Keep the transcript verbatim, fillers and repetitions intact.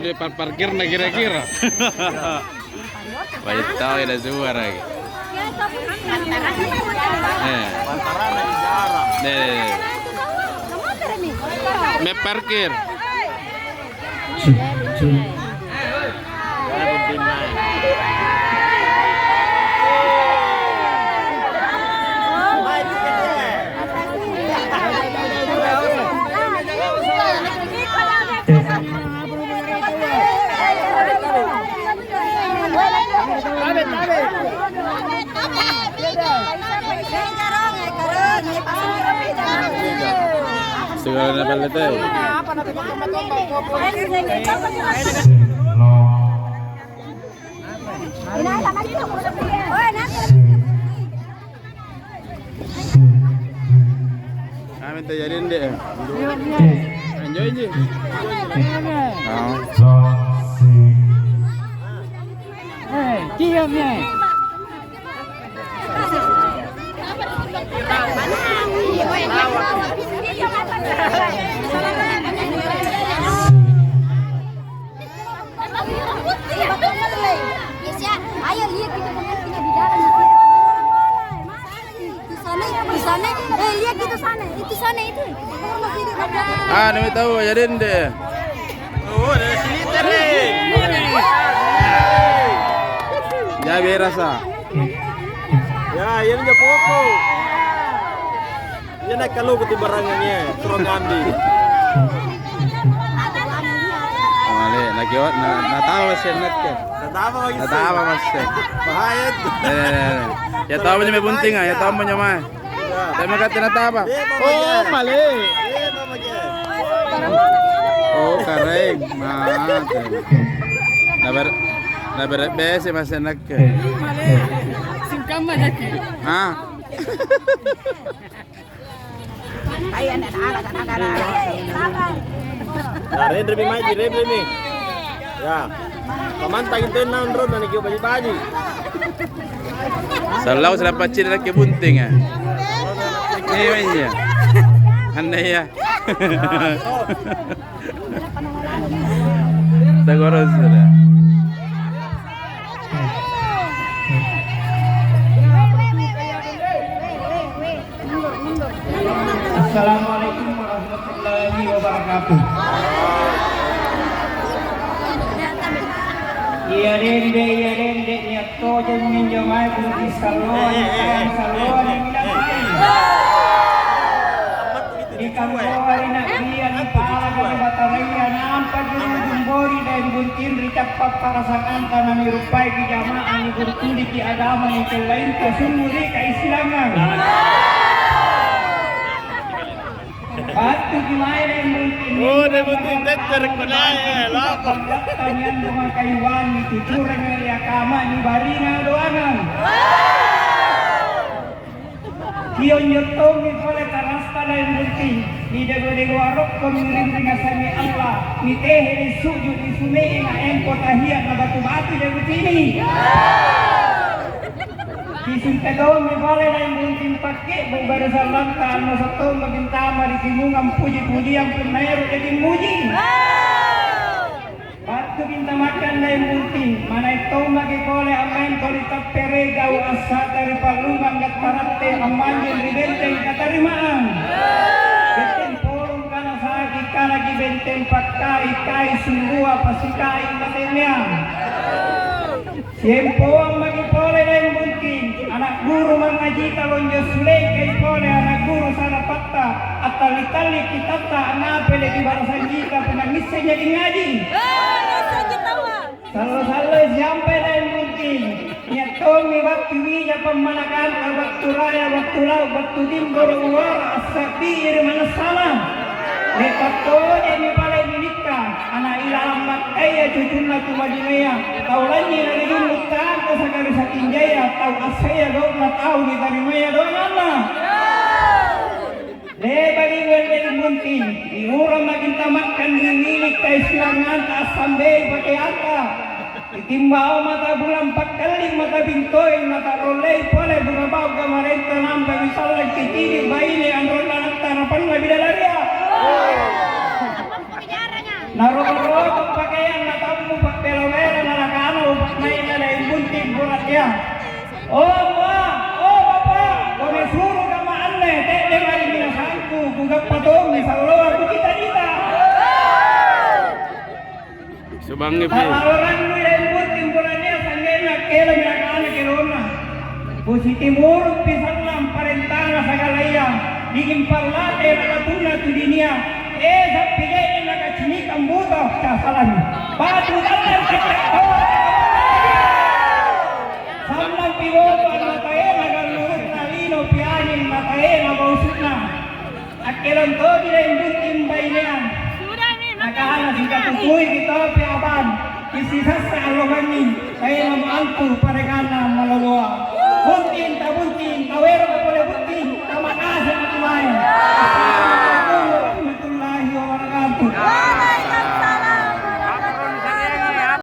Par-, parkirna kira-kira. Banyak tau ada suara. Eh. Deh, deh, deh. Me parkir. Segala na pelle teh. Kami terjadi ndek. Enjoy ji. Oh. Eh, diam ya. Ayo, lihat kita pengantinnya di dalam. Itu sana, itu sana. Eh, lihat itu sana. Itu sana itu. Ah, namanya tahu ya, Dende. Oh, dari sini tadi. Ya, berasa. Ya, ini aja pokok. Iya, naik kalau ketibarangannya, suruh ngambil. Male, na kiwa-, na, nataba masse nakke. Nataba masse. Nataba masse. Bahaya tuh. Eh, eh, eh, eh. Ya tau banyak bunting, ah, ya tau banyak mai. Iya. Tapi maka tina taba. Iya, Mama, oh, iya. Male. Iya, Mama, iya. Oh, kareng. Mate. Na ber-, na bere bese masse nakke. Male. Singkamma lagi. Ah. Nah, renremi maji, renremi. Ya. Pamantang itu enang ro, nanti kio baji-baji. Sallau selapaccini laki bunting, ya. Iya, iya. Aneh, ya. Tagoro sudah. Assalamualaikum warahmatullahi wabarakatuh. Iya dende, iya dende, nia' tojeng minjo mae pung kisalloa, nikayang salloa, niminang mae. Nikamboa ri na'bia, nipalaka ri bataraya, nampa juru jumbori daeng bunting ri cappa' parasakanta, nanirupaiki jama'ah, nibuntuliki agama, nikellainta sunnu ri kaislaman. Battuki mae daeng bunting. Oh, daeng bunting tette rekko nae, lako. Nianrong kayuang, nituturang ri agama, nibaringang doangang. Kionjo tommi pole tarasta daeng bunting, nidego-dego arokko, nirinring asangi Allah, nitehe nisuju', nisume'e, naempo tahia', nabatu-batu jago cini. Kisungke tommi pole daeng bunting pakke'bu' gare sallanta, annoso tomma bintama ri timungang puji-pujiang punna ero' jaji muji. Battu bintamakkang daeng bunting, manaeng tommaki pole ammaeng tau ri tappere' gau' assata ri pallumang gattaratte ammanjeng ri benteng katarimaang. Benteng polong kana saki kanaki benteng pakkai-kai sumbua pasikai mateneang. Siempoang maki pole daeng bunting, ana' guru mangngajita lonjo sulengkai pole ana' guru sarapatta, attalli-talli kitatta angngapeleki barasanjita punna ngisseng jadi ngaji. Sallo-salloi siampai daeng bunting, nia' tommi battu bija pammanakanta, battu raya, battu lau', battu timboro', uara, assa'bi ri manessana. Le'ba' tojemmi pale ninikka, ana' ilalang Makkaya cucunna tu Madinaya, tau lanynyina ri Junnu' Tangkasaka ri Sakinjaya, tau assaya gau'na tau nitarimaya doanganna. Le'baki uelle ri bunting, niurang maki tamakkang ri nili' kaislanganta, assambei pakeanta. Nitimbao mata bulang pakkalling mata bintoeng, nata'rollei pole burabao kamarenta, nampa nisallang cicini' baine anronna natta napanna bidadariang. Naroko-roko pakeanna, Oh, Ma, oh, Bapa, kone suro kamma anne, te'de mari minasangku, kugappa tommi salloa, kukita-kita. Subangi pi. Tatarorannu lembu timburannia sanggenna keleng nakana kelonna. Kusitimurukpi sallang parentana sagalaya, diimpallate raratunna tu dinia. Eh, sappi je'ne nakacinikang buta, casalami. Batu dallang cacca. Sallang piboto mataena gallurukna lino piani mataena bausu'na. Akkelong toji deng bunting baineang. Nakana sikatutuiki topi abang, kisisassa allo bangngi, taenamo antu parekan.